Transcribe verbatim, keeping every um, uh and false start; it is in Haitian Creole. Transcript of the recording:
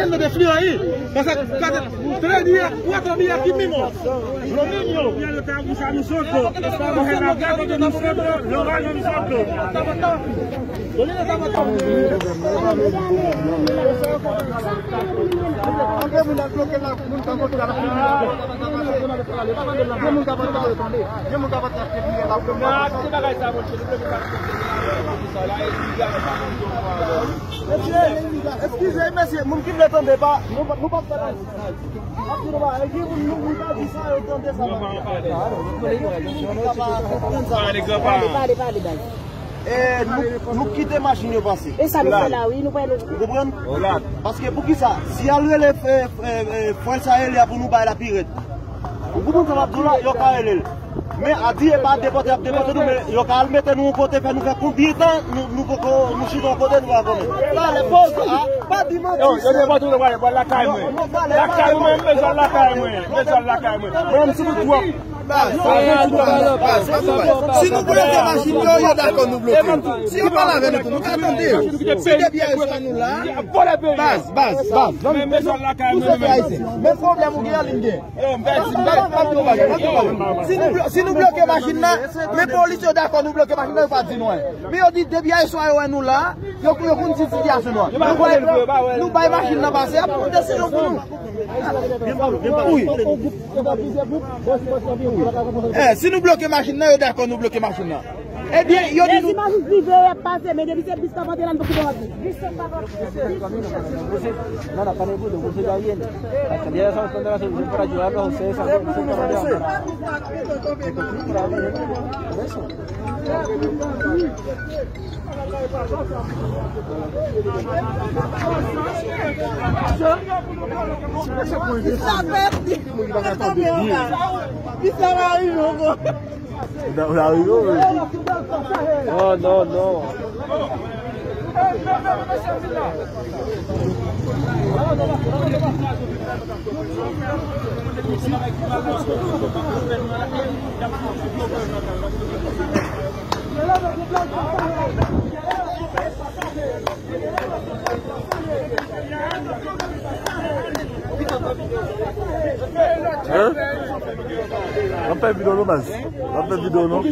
Ariel no te fli anyen. Paske gade, trè di a, kuatro di a ki mimo. Lo niño. Viene otra vez a nosotros. Estamos en la guerra de nosotros. Lo van a nosotros. Anpil moun ap bloke la, moun k ap bloke la. Gen moun k ap bloke la, tande. Gen moun k ap bloke la. Mesye, eskize, mesye, moun ki vle tande pa, nou, nou p ap tande. Ap di nou pa, e gen moun, nou, nou pa di sa, yo tande sa. Pale, pale, pale, baz. E, nou, nou kite machin yo pase. E sa nou fè la, wi, nou pale. Ou konprann? Paske poukisa? Si y al rele, e, e, e, frè sa rele a pou nou bay la pi rèd. Ou konprann sa m ap di w la? Yo ka rele l. Men a di e pa depòte y ap depòte nou, men yo ka al mete nou yon kote, fè nou fè konbyen tan nou, nou poko, nou chita yon kote nou pa konnen. Talè, poze a, pa di manti. Yo, yo depòte nou, wale, wale lakay mwen. Lakay mwen, m bezwen lakay mwen. M bezwen lakay mwen. Mwen, m soufri twòp. Baz, baz, baz, baz, baz. Si nou bloke machin yo, yo dakò nou bloke. Si yo pale avè nou tou, nou ka tande yo. Si depi ayisyen nou la, baz, baz, baz. Men pèp ayisyen. Men pwoblèm ou gen an, li m gen. Si nou blo-, si nou bloke machin nan, men polis yo dakò nou bloke machin nan, yo pa di nou anyen. Men yo di depi ayisyen yo wè nou la, yo, yo konn ti sitiyasyon nou an. Nou bay, nou bay machin nan pase, y ap pran desizyon pou nou. Wi. Eh, si nou bloke machin nan, yo dakò nou bloke machin nan. Ebyen, yo di nou. Mezi majis prive yo ap pase, men depi se bis k ap antre la, nou pa konprann anyen. Nan, nan, pa negosye, negosye pa ryen. Hasta el día de San Juan de la Asunción por ayudar a los José de San Juan. Por eso. Sa pèdi. Sa pèdi. Sa pèdi. Oh, non, non. Hein? N ap fè videyo non, baz. N ap fè videyo non.